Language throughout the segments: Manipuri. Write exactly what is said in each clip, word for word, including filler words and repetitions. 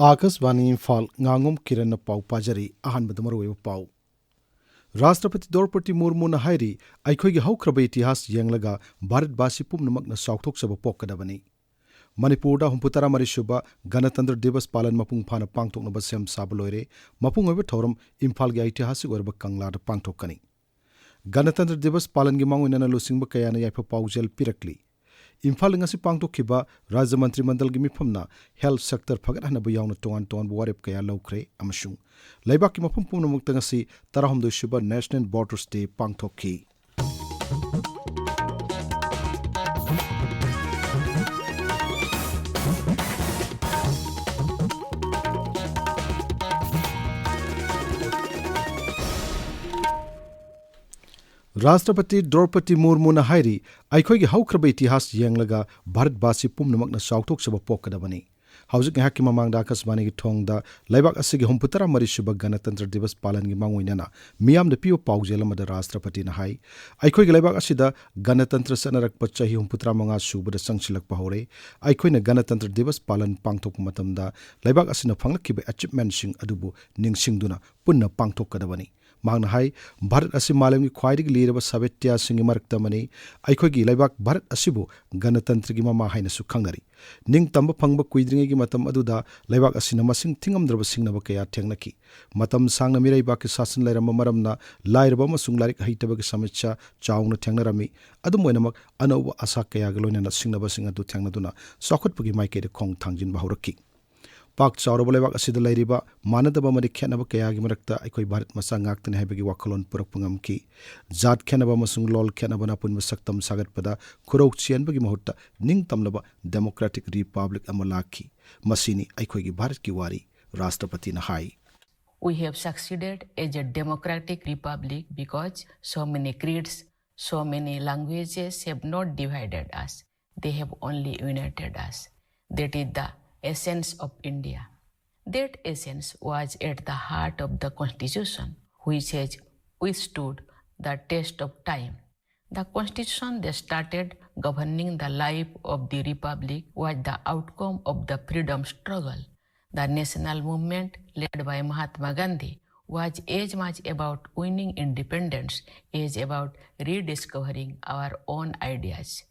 ꯑꯥꯀꯥꯁꯕꯥꯅꯤ ꯏꯝꯐꯥꯜ, ꯉꯥꯉꯣꯝ ꯀꯤꯔꯟꯅ ꯄꯥꯎ ꯄꯥꯖꯔꯤ꯫ ꯑꯍꯥꯟꯕꯗ ꯃꯔꯨꯑꯣꯏꯕ ꯄꯥꯎ꯫ ꯔꯥꯁꯇ꯭ꯔꯄꯇꯤ ꯗ꯭ꯔꯧꯄꯗꯤ ꯃꯨꯔꯃꯨꯅ ꯍꯥꯏꯔꯤ, ꯑꯩꯈꯣꯏꯒꯤ ꯍꯧꯈ꯭ꯔꯕ ꯏꯇꯤꯍꯥꯁ ꯌꯦꯡꯂꯒ ꯚꯥꯔꯠꯕꯥꯁꯤ ꯄꯨꯝꯅꯃꯛꯅ ꯆꯥꯎꯊꯣꯛꯆꯕ ꯄꯣꯛꯀꯗꯕꯅꯤ꯫ ꯃꯅꯤꯄꯨꯔꯗ ꯍꯨꯝꯐꯨꯇꯔꯥ ꯃꯔꯤ ꯁꯨꯕ ꯒꯅꯇꯟꯇ꯭ꯔ ꯗꯤꯕꯁ ꯄꯥꯂꯟ ꯃꯄꯨꯡ ꯐꯥꯅ ꯄꯥꯡꯊꯣꯛꯅꯕ ꯁꯦꯝ ꯁꯥꯕ ꯂꯣꯏꯔꯦ꯫ ꯃꯄꯨꯡ ꯑꯣꯏꯕ ꯊꯧꯔꯝ ꯏꯝꯐꯥꯜꯒꯤ ꯑꯩꯇꯤꯍꯥꯁꯤꯛ ꯑꯣꯏꯔꯕ ꯀꯪꯂꯥꯗ ꯄꯥꯡꯊꯣꯛꯀꯅꯤ꯫ ꯒꯅꯇꯟꯇ꯭ꯔ ꯗꯤꯕꯁ ꯄꯥꯂꯟꯒꯤ ꯃꯥꯡꯑꯣꯏꯅꯅ ꯂꯨꯆꯤꯡꯕ ꯀꯌꯥꯅ ꯌꯥꯏꯐ ꯄꯥꯎꯖꯦꯜ ꯄꯤꯔꯛꯂꯤ꯫ ꯏꯝꯐꯥꯜꯗ ꯉꯁꯤ ꯄꯥꯡꯊꯣꯛꯈꯤꯕ ꯔꯥꯖ꯭ꯌ ꯃꯟꯇ꯭ꯔꯤ ꯃꯟꯗꯜꯒꯤ ꯃꯤꯐꯝꯅ health sector ꯐꯒꯠꯍꯟꯅꯕ ꯌꯥꯎꯅ ꯇꯣꯉꯥꯟ ꯇꯣꯉꯥꯟꯕ ꯋꯥꯔꯦꯞ ꯀꯌꯥ ꯂꯧꯈ꯭ꯔꯦ ꯑꯃꯁꯨꯡ ꯂꯩꯕꯥꯛꯀꯤ ꯃꯐꯝ ꯄꯨꯝꯅꯃꯛꯇ ꯉꯁꯤ ꯇꯔꯥꯍꯨꯝꯗꯣꯏ ꯁꯨꯕ National Voters Day ꯄꯥꯡꯊꯣꯛꯈꯤ꯫ ꯔꯥꯁꯇ꯭ꯔꯄꯇꯤ ꯗ꯭ꯔꯧꯄꯗꯤ ꯃꯨꯔꯃꯨꯅ ꯍꯥꯏꯔꯤ, ꯑꯩꯈꯣꯏꯒꯤ ꯍꯧꯈ꯭ꯔꯕ ꯏꯇꯤꯍꯥꯁ ꯌꯦꯡꯂꯒ ꯚꯥꯔꯠꯕꯥꯁꯤ ꯄꯨꯝꯅꯃꯛꯅ ꯆꯥꯎꯊꯣꯛꯆꯕ ꯄꯣꯛꯀꯗꯕꯅꯤ꯫ ꯍꯧꯖꯤꯛ ꯉꯥꯏꯍꯥꯛꯀꯤ ꯃꯃꯥꯡꯗ ꯑꯥꯀꯥꯁꯕꯥꯅꯤꯒꯤ ꯊꯣꯡꯗ ꯂꯩꯕꯥꯛ ꯑꯁꯤꯒꯤ ꯍꯨꯝꯐꯨꯇꯔꯥ ꯃꯔꯤ ꯁꯨꯕ ꯒꯅꯇꯟꯇ꯭ꯔ ꯗꯤꯕꯁ ꯄꯥꯂꯟꯒꯤ ꯃꯥꯡꯑꯣꯏꯅꯅ ꯃꯤꯌꯥꯝꯗ ꯄꯤꯕ ꯄꯥꯎꯖꯦꯜ ꯑꯃꯗ ꯔꯥꯁꯇ꯭ꯔꯄꯇꯤꯅ ꯍꯥꯏ, ꯑꯩꯈꯣꯏꯒꯤ ꯂꯩꯕꯥꯛ ꯑꯁꯤꯗ ꯒꯅꯇꯟꯇ꯭ꯔ ꯆꯠꯅꯔꯛꯄ ꯆꯍꯤ ꯍꯨꯝꯐꯨꯇꯔꯥ ꯃꯉꯥ ꯁꯨꯕꯗ ꯆꯪꯁꯤꯜꯂꯛꯄ ꯍꯧꯔꯦ꯫ ꯑꯩꯈꯣꯏꯅ ꯒꯅꯇꯟꯇ꯭ꯔ ꯗꯤꯕꯁ ꯄꯥꯂꯟ ꯄꯥꯡꯊꯣꯛꯄ ꯃꯇꯝꯗ ꯂꯩꯕꯥꯛ ꯑꯁꯤꯅ ꯐꯪꯂꯛꯈꯤꯕ achievement ꯁꯤꯡ ꯑꯗꯨꯕꯨ ꯅꯤꯡꯁꯤꯡꯗꯨꯅ ꯄꯨꯟꯅ ꯄꯥꯡꯊꯣꯛꯀꯗꯕꯅꯤ꯫ ꯃꯍꯥꯛꯅ ꯍꯥꯏ, ꯚꯥꯔꯠ ꯑꯁꯤ ꯃꯥꯂꯦꯝꯒꯤ ꯈ꯭ꯋꯥꯏꯗꯒꯤ ꯂꯤꯔꯕ ꯁꯥꯕꯦꯇ꯭ꯌꯥꯁꯤꯡꯒꯤ ꯃꯔꯛꯇ ꯑꯃꯅꯤ꯫ ꯑꯩꯈꯣꯏꯒꯤ ꯂꯩꯕꯥꯛ ꯚꯥꯔꯠ ꯑꯁꯤꯕꯨ ꯒꯅꯇꯟꯇ꯭ꯔꯒꯤ ꯃꯃꯥ ꯍꯥꯏꯅꯁꯨ ꯈꯪꯅꯔꯤ꯫ ꯅꯤꯡꯇꯝꯕ ꯐꯪꯕ ꯀꯨꯏꯗ꯭ꯔꯤꯉꯩꯒꯤ ꯃꯇꯝ ꯑꯗꯨꯗ ꯂꯩꯕꯥꯛ ꯑꯁꯤꯅ ꯃꯁꯤꯡ ꯊꯤꯉꯝꯗ꯭ꯔꯕ ꯁꯤꯡꯅꯕ ꯀꯌꯥ ꯊꯦꯡꯅꯈꯤ꯫ ꯃꯇꯝ ꯁꯥꯡꯅ ꯃꯤꯔꯩꯕꯥꯛꯀꯤ ꯁꯥꯁꯟ ꯂꯩꯔꯝꯕ ꯃꯔꯝꯅ ꯂꯥꯏꯔꯕ ꯑꯃꯁꯨꯡ ꯂꯥꯏꯔꯤꯛ ꯍꯩꯇꯕꯒꯤ ꯁꯃꯁ꯭ꯌꯥ ꯆꯥꯎꯅ ꯊꯦꯡꯅꯔꯝꯃꯤ꯫ ꯑꯗꯨꯝ ꯑꯣꯏꯅꯃꯛ, ꯑꯅꯧꯕ ꯑꯁꯥ ꯀꯌꯥꯒ ꯂꯣꯏꯅꯅ ꯁꯤꯡꯅꯕꯁꯤꯡ ꯑꯗꯨ ꯊꯦꯡꯅꯗꯨꯅ ꯆꯥꯎꯈꯠꯄꯒꯤ ꯃꯥꯏꯀꯩꯗ ꯈꯣꯡ ꯊꯥꯡꯖꯤꯟꯕ ꯍꯧꯔꯛꯈꯤ꯫ ꯄꯥꯛ ꯆꯥꯎꯔꯕ ꯂꯩꯕꯥꯛ ꯑꯁꯤꯗ ꯂꯩꯔꯤꯕ ꯃꯥꯟꯅꯗꯕ ꯑꯃꯗꯤ ꯈꯦꯠꯅꯕ ꯀꯌꯥꯒꯤ ꯃꯔꯛꯇ ꯑꯩꯈꯣꯏ ꯚꯥꯔꯠ ꯃꯆꯥ ꯉꯥꯛꯇꯅꯤ ꯍꯥꯏꯕꯒꯤ ꯋꯥꯈꯜꯂꯣꯟ ꯄꯨꯔꯛꯄ ꯉꯝꯈꯤ꯫ ꯖꯥꯠ ꯈꯦꯠꯅꯕ ꯑꯃꯁꯨꯡ ꯂꯣꯜ ꯈꯦꯠꯅꯕꯅ ꯑꯄꯨꯟꯕ ꯁꯛꯇꯝ ꯁꯥꯒꯠꯄꯗ ꯈꯨꯔꯧ ꯆꯦꯟꯕꯒꯤ ꯃꯍꯨꯠꯇ ꯅꯤꯡꯇꯝꯂꯕ democratic republic ꯑꯃ ꯂꯥꯛꯈꯤ꯫ ꯃꯁꯤꯅꯤ ꯑꯩꯈꯣꯏꯒꯤ ꯚꯥꯔꯠꯀꯤ ꯋꯥꯔꯤ, ꯔꯥꯁꯇ꯭ꯔꯄꯇꯤꯅ ꯍꯥꯏ꯫ We have succeeded as a democratic republic because so many creeds, so many languages have not divided us. They have only united us. That is the essence of India. That essence was at the heart of the Constitution, which has withstood the test of time. The Constitution that started governing the life of the Republic was the outcome of the freedom struggle. The national movement led by Mahatma Gandhi was as much about winning independence as about rediscovering our own ideas.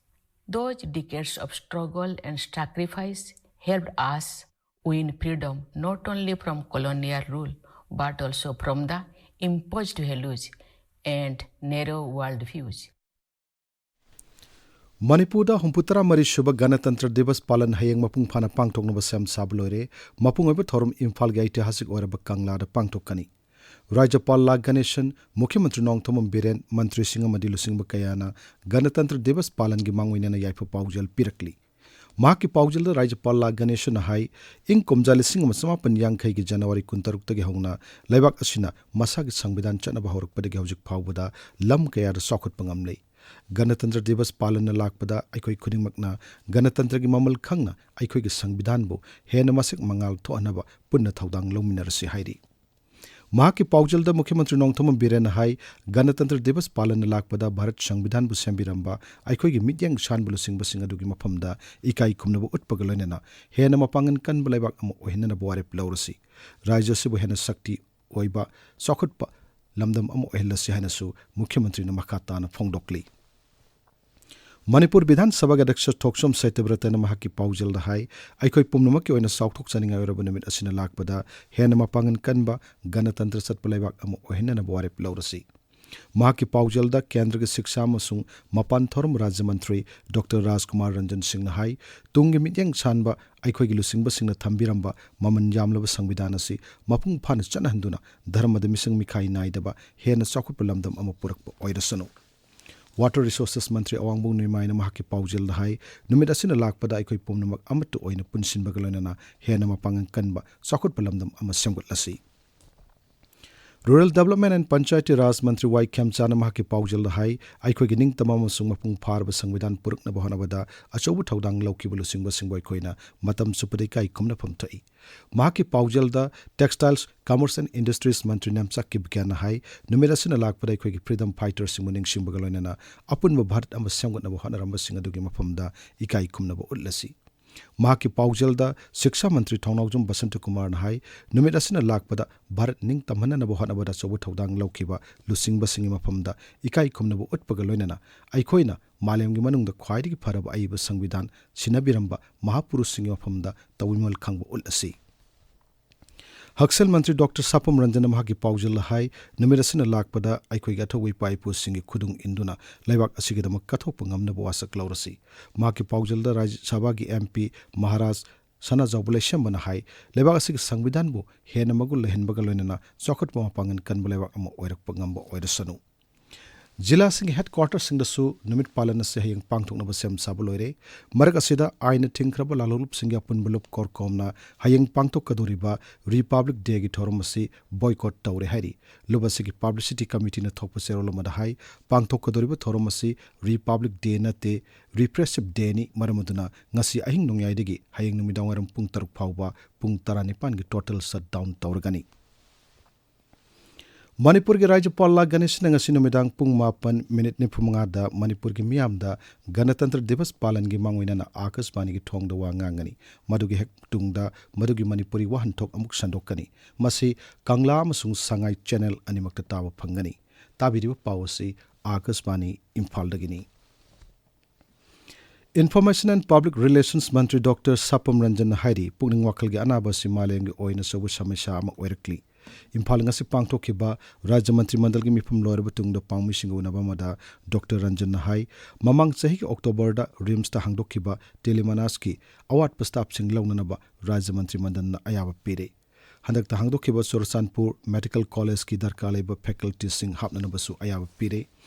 Those decades of struggle and sacrifice helped us win freedom not only from colonial rule but also from the imposed values and narrow worldviews. ꯃꯅꯤꯄꯨꯔꯗ ꯍꯨꯝꯐꯨꯇꯔꯥ ꯃꯔꯤ ꯁꯨꯕ ꯒꯅꯇꯟꯇ꯭ꯔ ꯗꯤꯕꯁ ꯄꯥꯂꯟ ꯍꯌꯦꯡ ꯃꯄꯨꯡ ꯐꯥꯅ ꯄꯥꯡꯊꯣꯛꯅꯕ ꯁꯦꯝ ꯁꯥꯕ ꯂꯣꯏꯔꯦ꯫ ꯃꯄꯨꯡ ꯑꯣꯏꯕ ꯊꯧꯔꯝ ꯏꯝꯐꯥꯜꯒꯤ ꯑꯩꯇꯤꯍꯥꯁꯤꯛ ꯑꯣꯏꯔꯕ ꯀꯪꯂꯥꯗ ꯄꯥꯡꯊꯣꯛꯀꯅꯤ꯫ ꯔꯥꯖ꯭ꯌꯄꯥꯜ ꯂꯥ ꯒꯅꯦꯁꯟ, ꯃꯨꯈ꯭ꯌ ꯃꯟꯇ꯭ꯔꯤ ꯅꯣꯡꯊꯣꯝꯕꯝ ꯕꯤꯔꯦꯟ, ꯃꯟꯇ꯭ꯔꯤꯁꯤꯡ ꯑꯃꯗꯤ ꯂꯨꯆꯤꯡꯕ ꯀꯌꯥꯅ ꯒꯅꯇꯟꯇ꯭ꯔ ꯗꯤꯕꯁ ꯄꯥꯂꯟꯒꯤ ꯃꯥꯡꯑꯣꯏꯅꯅ ꯌꯥꯏꯐ ꯄꯥꯎꯖꯦꯜ ꯄꯤꯔꯛꯂꯤ꯫ ꯃꯍꯥꯛꯀꯤ ꯄꯥꯎꯖꯦꯜꯗ ꯔꯥꯖ꯭ꯌꯄꯥꯜ ꯂꯥ ꯒꯅꯦꯁꯟꯅ ꯍꯥꯏ, ꯏꯪ ꯀꯨꯝꯖꯥ ꯂꯤꯁꯤꯡ ꯑꯃ ꯆꯃꯥꯄꯟ ꯌꯥꯡꯈꯩꯒꯤ ꯖꯅꯋꯥꯔꯤ ꯀꯨꯟꯇꯔꯨꯛꯇꯒꯤ ꯍꯧꯅ ꯂꯩꯕꯥꯛ ꯑꯁꯤꯅ ꯃꯁꯥꯒꯤ ꯁꯪꯕꯤꯙꯥꯟ ꯆꯠꯅꯕ ꯍꯧꯔꯛꯄꯗꯒꯤ ꯍꯧꯖꯤꯛ ꯐꯥꯎꯕꯗ ꯂꯝ ꯀꯌꯥꯗ ꯆꯥꯎꯈꯠꯄ ꯉꯝꯂꯦ꯫ ꯒꯅꯇꯟꯇ꯭ꯔ ꯗꯤꯕꯁ ꯄꯥꯂꯟꯅ ꯂꯥꯛꯄꯗ ꯑꯩꯈꯣꯏ ꯈꯨꯗꯤꯡꯃꯛꯅ ꯒꯅꯇꯟꯇ꯭ꯔꯒꯤ ꯃꯃꯜ ꯈꯪꯅ ꯑꯩꯈꯣꯏꯒꯤ ꯁꯪꯕꯤꯙꯥꯟꯕꯨ ꯍꯦꯟꯅ ꯃꯁꯛ ꯃꯉꯥꯜ ꯊꯣꯛꯍꯟꯅꯕ ꯄꯨꯟꯅ ꯊꯧꯗꯥꯡ ꯂꯧꯃꯤꯟꯅꯔꯁꯤ ꯍꯥꯏꯔꯤ꯫ ꯃꯍꯥꯛꯀꯤ ꯄꯥꯎꯖꯦꯜꯗ ꯃꯨꯈ꯭ꯌ ꯃꯟꯇ꯭ꯔꯤ ꯅꯣꯡꯊꯣꯝꯕꯝ ꯕꯤꯔꯦꯟꯅ ꯍꯥꯏ, ꯒꯅꯇꯟꯇ꯭ꯔ ꯗꯤꯕꯁ ꯄꯥꯂꯟꯅ ꯂꯥꯛꯄꯗ ꯚꯥꯔꯠ ꯁꯪꯕꯤꯙꯥꯟꯕꯨ ꯁꯦꯝꯕꯤꯔꯝꯕ ꯑꯩꯈꯣꯏꯒꯤ ꯃꯤꯠꯌꯦꯡ ꯁꯥꯟꯕ ꯂꯨꯆꯤꯡꯕꯁꯤꯡ ꯑꯗꯨꯒꯤ ꯃꯐꯝꯗ ꯏꯀꯥꯏ ꯈꯨꯝꯅꯕ ꯎꯠꯄꯒ ꯂꯣꯏꯅꯅ ꯍꯦꯟꯅ ꯃꯄꯥꯡꯒꯜ ꯀꯟꯕ ꯂꯩꯕꯥꯛ ꯑꯃ ꯑꯣꯏꯍꯟꯅꯅꯕ ꯋꯥꯔꯦꯞ ꯂꯧꯔꯁꯤ꯫ ꯔꯥꯖ꯭ꯌ ꯑꯁꯤꯕꯨ ꯍꯦꯟꯅ ꯁꯛꯇꯤ ꯑꯣꯏꯕ ꯆꯥꯎꯈꯠꯄ ꯂꯝꯗꯝ ꯑꯃ ꯑꯣꯏꯍꯜꯂꯁꯤ ꯍꯥꯏꯅꯁꯨ ꯃꯨꯈ꯭ꯌ ꯃꯟꯇ꯭ꯔꯤꯅ ꯃꯈꯥ ꯇꯥꯅ ꯐꯣꯡꯗꯣꯛꯂꯤ꯫ ꯃꯅꯤꯄꯨꯔ ꯕꯤꯙꯥꯟ ꯁꯚꯥꯒꯤ ꯑꯗ꯭ꯌꯛꯁ ꯊꯣꯛꯆꯣꯝ ꯁꯇ꯭ꯌꯕ꯭ꯔꯇꯅ ꯃꯍꯥꯛꯀꯤ ꯄꯥꯎꯖꯦꯜꯗ ꯍꯥꯏ, ꯑꯩꯈꯣꯏ ꯄꯨꯝꯅꯃꯛꯀꯤ ꯑꯣꯏꯅ ꯆꯥꯎꯊꯣꯛꯆꯅꯤꯡꯉꯥꯏ ꯑꯣꯏꯔꯕ ꯅꯨꯃꯤꯠ ꯑꯁꯤꯅ ꯂꯥꯛꯄꯗ ꯍꯦꯟꯅ ꯃꯄꯥꯡꯒꯜ ꯀꯟꯕ ꯒꯅꯇꯟꯇ꯭ꯔ ꯆꯠꯄ ꯂꯩꯕꯥꯛ ꯑꯃ ꯑꯣꯏꯍꯟꯅꯅꯕ ꯋꯥꯔꯦꯞ ꯂꯧꯔꯁꯤ꯫ ꯃꯍꯥꯛꯀꯤ ꯄꯥꯎꯖꯦꯜꯗ ꯀꯦꯟꯗ꯭ꯔꯒꯤ ꯁꯤꯛꯁꯥ ꯑꯃꯁꯨꯡ ꯃꯄꯥꯟ ꯊꯧꯔꯝ ꯔꯥꯖ꯭ꯌ ꯃꯟꯇ꯭ꯔꯤ ꯗꯣꯛꯇꯔ ꯔꯥꯖꯀꯨꯃꯥꯔ ꯔꯟꯖꯟ ꯁꯤꯡꯅ ꯍꯥꯏ, ꯇꯨꯡꯒꯤ ꯃꯤꯠꯌꯦꯡ ꯁꯥꯟꯕ ꯑꯩꯈꯣꯏꯒꯤ ꯂꯨꯆꯤꯡꯕꯁꯤꯡꯅ ꯊꯝꯕꯤꯔꯝꯕ ꯃꯃꯜ ꯌꯥꯝꯂꯕ ꯁꯪꯕꯤꯙꯥꯟ ꯑꯁꯤ ꯃꯄꯨꯡ ꯐꯥꯅ ꯆꯠꯅꯍꯟꯗꯨꯅ ꯙꯔꯃꯗ ꯃꯤꯁꯪ ꯃꯤꯈꯥꯏ ꯅꯥꯏꯗꯕ ꯍꯦꯟꯅ ꯆꯥꯎꯈꯠꯄ ꯂꯝꯗꯝ ꯑꯃ ꯄꯨꯔꯛꯄ ꯑꯣꯏꯔꯁꯅꯨ꯫ ꯋꯥꯇꯔ ꯔꯤꯁꯣꯔꯁꯦꯁ ꯃꯟꯇ꯭ꯔꯤ ꯑꯋꯥꯡꯕꯝ ꯅꯣꯏꯃꯥꯏꯅ ꯃꯍꯥꯛꯀꯤ ꯄꯥꯎꯖꯦꯜꯗ ꯍꯥꯏ, ꯅꯨꯃꯤꯠ ꯑꯁꯤꯅ ꯂꯥꯛꯄꯗ ꯑꯩꯈꯣꯏ ꯄꯨꯝꯅꯃꯛ ꯑꯃꯠꯇ ꯑꯣꯏꯅ ꯄꯨꯟꯁꯤꯟꯕꯒ ꯂꯣꯏꯅꯅ ꯍꯦꯟꯅ ꯃꯄꯥꯡꯒꯜ ꯀꯟꯕ ꯆꯥꯎꯈꯠꯄ ꯂꯝꯗꯝ ꯑꯃ ꯁꯦꯝꯒꯠꯂꯁꯤ꯫ Rural Development and Panchayati Raj ꯃꯟꯇ꯭ꯔꯤ ꯋꯥꯏ ꯈꯦꯝꯆꯥꯅ ꯃꯍꯥꯛꯀꯤ ꯄꯥꯎꯖꯦꯜꯗ ꯍꯥꯏ, ꯑꯩꯈꯣꯏꯒꯤ ꯅꯤꯡꯇꯝꯕ ꯑꯃꯁꯨꯡ ꯃꯄꯨꯡ ꯐꯥꯔꯕ ꯁꯪꯕꯤꯙꯥꯟ ꯄꯨꯔꯛꯅꯕ ꯍꯣꯠꯅꯕꯗ ꯑꯆꯧꯕ ꯊꯧꯗꯥꯡ ꯂꯧꯈꯤꯕ ꯂꯨꯆꯤꯡꯕꯁꯤꯡꯕꯨ ꯑꯩꯈꯣꯏꯅ ꯃꯇꯝ ꯆꯨꯞꯄꯗ ꯏꯀꯥꯏ ꯈꯨꯝꯅꯐꯝ ꯊꯣꯛꯏ꯫ ꯃꯍꯥꯛꯀꯤ ꯄꯥꯎꯖꯦꯜꯗ Textiles, Commerce and Industries ꯃꯟꯇ꯭ꯔꯤ ꯅꯦꯝꯆꯥꯛꯀꯤ ꯕꯤꯀ꯭ꯌꯥꯟꯅ ꯍꯥꯏ, ꯅꯨꯃꯤꯠ ꯑꯁꯤꯅ ꯂꯥꯛꯄꯗ ꯑꯩꯈꯣꯏꯒꯤ freedom fighterꯁꯤꯡꯕꯨ ꯅꯤꯡꯁꯤꯡꯕꯒ ꯂꯣꯏꯅꯅ ꯑꯄꯨꯟꯕ ꯚꯥꯔꯠ ꯑꯃ ꯁꯦꯝꯒꯠꯅꯕ ꯍꯣꯠꯅꯔꯝꯕꯁꯤꯡ ꯑꯗꯨꯒꯤ ꯃꯐꯝꯗ ꯏꯀꯥꯏ ꯈꯨꯝꯅꯕ ꯎꯠꯂꯁꯤ꯫ ꯃꯍꯥꯛꯀꯤ ꯄꯥꯎꯖꯦꯜꯗ ꯁꯤꯛꯁꯥ ꯃꯟꯇ꯭ꯔꯤ ꯊꯧꯅꯥꯎꯖꯝ ꯕꯁꯟꯇ ꯀꯨꯃꯥꯔꯅ ꯍꯥꯏ, ꯅꯨꯃꯤꯠ ꯑꯁꯤꯅ ꯂꯥꯛꯄꯗ ꯚꯥꯔꯠ ꯅꯤꯡꯇꯝꯍꯟꯅꯅꯕ ꯍꯣꯠꯅꯕꯗ ꯑꯆꯧꯕ ꯊꯧꯗꯥꯡ ꯂꯧꯈꯤꯕ ꯂꯨꯆꯤꯡꯕꯁꯤꯡꯒꯤ ꯃꯐꯝꯗ ꯏꯀꯥꯏ ꯈꯨꯝꯅꯕ ꯎꯠꯄꯒ ꯂꯣꯏꯅꯅ ꯑꯩꯈꯣꯏꯅ ꯃꯥꯂꯦꯝꯒꯤ ꯃꯅꯨꯡꯗ ꯈ꯭ꯋꯥꯏꯗꯒꯤ ꯐꯔꯕ ꯑꯏꯕ ꯁꯪꯕꯤꯙꯥꯟ ꯁꯤꯟꯅꯕꯤꯔꯝꯕ ꯃꯍꯥꯄꯨꯔꯨꯁꯁꯤꯡꯒꯤ ꯃꯐꯝꯗ ꯇꯧꯕꯤꯃꯜ ꯈꯪꯕ ꯎꯠꯂꯁꯤ꯫ ꯍꯛꯁꯦꯜ ꯃꯟꯇ꯭ꯔꯤ ꯗꯣꯛꯇꯔ ꯁꯥꯄꯝ ꯔꯟꯖꯟꯅ ꯃꯍꯥꯛꯀꯤ ꯄꯥꯎꯖꯦꯜꯗ ꯍꯥꯏ, ꯅꯨꯃꯤꯠ ꯑꯁꯤꯅ ꯂꯥꯛꯄꯗ ꯑꯩꯈꯣꯏꯒꯤ ꯑꯊꯧꯕ ꯏꯄꯥ ꯏꯄꯨꯁꯤꯡꯒꯤ ꯈꯨꯗꯨꯡ ꯏꯟꯗꯨꯅ ꯂꯩꯕꯥꯛ ꯑꯁꯤꯒꯤꯗꯃꯛ ꯀꯠꯊꯣꯛꯄ ꯉꯝꯅꯕ ꯋꯥꯁꯛ ꯂꯧꯔꯁꯤ꯫ ꯃꯍꯥꯛꯀꯤ ꯄꯥꯎꯖꯦꯜꯗ ꯔꯥꯖ꯭ꯌ ꯁꯚꯥꯒꯤ ꯑꯦꯝ ꯄꯤ ꯃꯍꯥꯔꯥꯖ ꯁꯅꯥꯖꯥꯎꯕ ꯂꯩꯁꯦꯝꯕꯅ ꯍꯥꯏ, ꯂꯩꯕꯥꯛ ꯑꯁꯤꯒꯤ ꯁꯪꯕꯤꯙꯥꯟꯕꯨ ꯍꯦꯟꯅ ꯃꯒꯨꯟ ꯂꯩꯍꯟꯕꯒ ꯂꯣꯏꯅꯅ ꯆꯥꯎꯈꯠꯄ ꯃꯄꯥꯡꯒꯜ ꯀꯟꯕ ꯂꯩꯕꯥꯛ ꯑꯃ ꯑꯣꯏꯔꯛꯄ ꯉꯝꯕ ꯑꯣꯏꯔꯁꯅꯨ꯫ ꯖꯤꯂꯥꯁꯤꯡꯒꯤ ꯍꯦꯗꯀ꯭ꯋꯥꯇꯔꯁꯤꯡꯗꯁꯨ ꯅꯨꯃꯤꯠ ꯄꯥꯂꯟ ꯑꯁꯤ ꯍꯌꯦꯡ ꯄꯥꯡꯊꯣꯛꯅꯕ ꯁꯦꯝ ꯁꯥꯕ ꯂꯣꯏꯔꯦ꯫ ꯃꯔꯛ ꯑꯁꯤꯗ ꯑꯥꯏꯟꯅ ꯊꯤꯡꯈ꯭ꯔꯕ ꯂꯥꯂꯣꯡꯂꯨꯞꯁꯤꯡꯒꯤ ꯑꯄꯨꯟꯕ ꯂꯨꯞ ꯀꯣꯔꯀꯣꯝꯅ ꯍꯌꯦꯡ ꯄꯥꯡꯊꯣꯛꯀꯗꯧꯔꯤꯕ ꯔꯤꯄꯕ꯭ꯂꯤꯛ ꯗꯦꯒꯤ ꯊꯧꯔꯝ ꯑꯁꯤ ꯕꯣꯏꯀꯣꯠ ꯇꯧꯔꯦ ꯍꯥꯏꯔꯤ꯫ ꯂꯨꯞ ꯑꯁꯤꯒꯤ ꯄꯕ꯭ꯂꯤꯁꯤꯇꯤ ꯀꯃꯤꯇꯤꯅ ꯊꯣꯛꯄ ꯆꯦꯔꯣꯜ ꯑꯃꯗ ꯍꯥꯏ, ꯄꯥꯡꯊꯣꯛꯀꯗꯧꯔꯤꯕ ꯊꯧꯔꯝ ꯑꯁꯤ ꯔꯤꯄꯕ꯭ꯂꯤꯛ ꯗꯦ ꯅꯠꯇꯦ, ꯔꯤꯄ꯭ꯔꯦꯁꯤꯞ ꯗꯦꯅꯤ꯫ ꯃꯔꯝ ꯑꯗꯨꯅ ꯉꯁꯤ ꯑꯍꯤꯡ ꯅꯣꯡꯌꯥꯏꯗꯒꯤ ꯍꯌꯦꯡ ꯅꯨꯃꯤꯗꯥꯡꯋꯥꯏꯔꯝ ꯄꯨꯡ ꯇꯔꯨꯛ ꯐꯥꯎꯕ ꯄꯨꯡ ꯇꯔꯥꯅꯤꯄꯥꯟꯒꯤ ꯇꯣꯇꯦꯜ ꯁꯠꯗꯥꯎꯟ ꯇꯧꯔꯒꯅꯤ꯫ ꯃꯅꯤꯄꯨꯔꯒꯤ ꯔꯥꯖ꯭ꯌꯄꯥꯜ ꯂꯥ ꯒꯅꯦꯁꯟꯅ ꯉꯁꯤ ꯅꯨꯃꯤꯗꯥꯡ ꯄꯨꯡ ꯃꯥꯄꯟ ꯃꯤꯅꯤꯠ ꯅꯤꯐꯨ ꯃꯉꯥꯗ ꯃꯅꯤꯄꯨꯔꯒꯤ ꯃꯤꯌꯥꯝꯗ ꯒꯅꯇꯟꯇ꯭ꯔ ꯗꯤꯕꯁ ꯄꯥꯂꯟꯒꯤ ꯃꯥꯡꯑꯣꯏꯅꯅ ꯑꯥꯀꯥꯁꯕꯥꯅꯤꯒꯤ ꯊꯣꯡꯗ ꯋꯥ ꯉꯥꯡꯒꯅꯤ꯫ ꯃꯗꯨꯒꯤ ꯍꯦꯛ ꯇꯨꯡꯗ ꯃꯗꯨꯒꯤ ꯃꯅꯤꯄꯨꯔꯤ ꯋꯥꯍꯟꯊꯣꯛ ꯑꯃꯨꯛ ꯁꯟꯗꯣꯛꯀꯅꯤ꯫ ꯃꯁꯤ ꯀꯪꯂꯥ ꯑꯃꯁꯨꯡ ꯁꯉꯥꯏ ꯆꯦꯅꯦꯜ ꯑꯅꯤꯃꯛꯇ ꯇꯥꯕ ꯐꯪꯒꯅꯤ꯫ ꯇꯥꯕꯤꯔꯤꯕ ꯄꯥꯎ ꯑꯁꯤ ꯑꯥꯀꯥꯁꯕꯥꯅꯤ ꯏꯝꯐꯥꯜꯗꯒꯤꯅꯤ꯫ Information and Public Relations Mantri doctor ꯁꯥꯄꯝ ꯔꯟꯖꯟꯅ ꯍꯥꯏꯔꯤ, ꯄꯨꯛꯅꯤꯡ ꯋꯥꯈꯜꯒꯤ ꯑꯅꯥꯕ ꯑꯁꯤ ꯃꯥꯂꯦꯝꯒꯤ ꯑꯣꯏꯅ ꯑꯆꯧꯕ ꯁꯃꯁ꯭ꯌꯥ ꯑꯃ ꯑꯣꯏꯔꯛꯂꯤ꯫ ꯏꯝꯐꯥꯜ ꯉꯁꯤ ꯄꯥꯡꯊꯣꯛꯈꯤꯕ ꯔꯥꯖ꯭ꯌ ꯃꯟꯇ꯭ꯔꯤ ꯃꯟꯗꯜꯒꯤ ꯃꯤꯐꯝ ꯂꯣꯏꯔꯕ ꯇꯨꯡꯗ ꯄꯥꯎꯃꯤꯁꯤꯡꯒ ꯎꯅꯕ ꯑꯃꯗ ꯗꯣꯛꯇꯔ ꯔꯟꯖꯟꯅ ꯍꯥꯏ, ꯃꯃꯥꯡ ꯆꯍꯤꯒꯤ ꯑꯣꯛꯇꯣꯕꯔꯗ ꯔꯤꯝꯁꯇ ꯍꯥꯡꯗꯣꯛꯈꯤꯕ ꯇꯦꯂꯤꯃꯅꯥꯁꯀꯤ ꯑꯋꯥꯠꯄ ꯁ꯭ꯇꯥꯐꯁꯤꯡ ꯂꯧꯅꯅꯕ ꯔꯥꯖ꯭ꯌ ꯃꯟꯇ꯭ꯔꯤ ꯃꯟꯗꯜꯅ ꯑꯌꯥꯕ ꯄꯤꯔꯦ꯫ ꯍꯟꯗꯛꯇ ꯍꯥꯡꯗꯣꯛꯈꯤꯕ ꯆꯨꯔꯆꯥꯟꯄꯨꯔ ꯃꯦꯗꯤꯀꯦꯜ ꯀꯣꯂꯦꯖꯀꯤ ꯗꯔꯀꯥꯔ ꯂꯩꯕ ꯐꯦꯀꯜꯇꯤꯁꯤꯡ ꯍꯥꯞꯅꯅꯕꯁꯨ ꯑꯌꯥꯕ ꯄꯤꯔꯦ꯫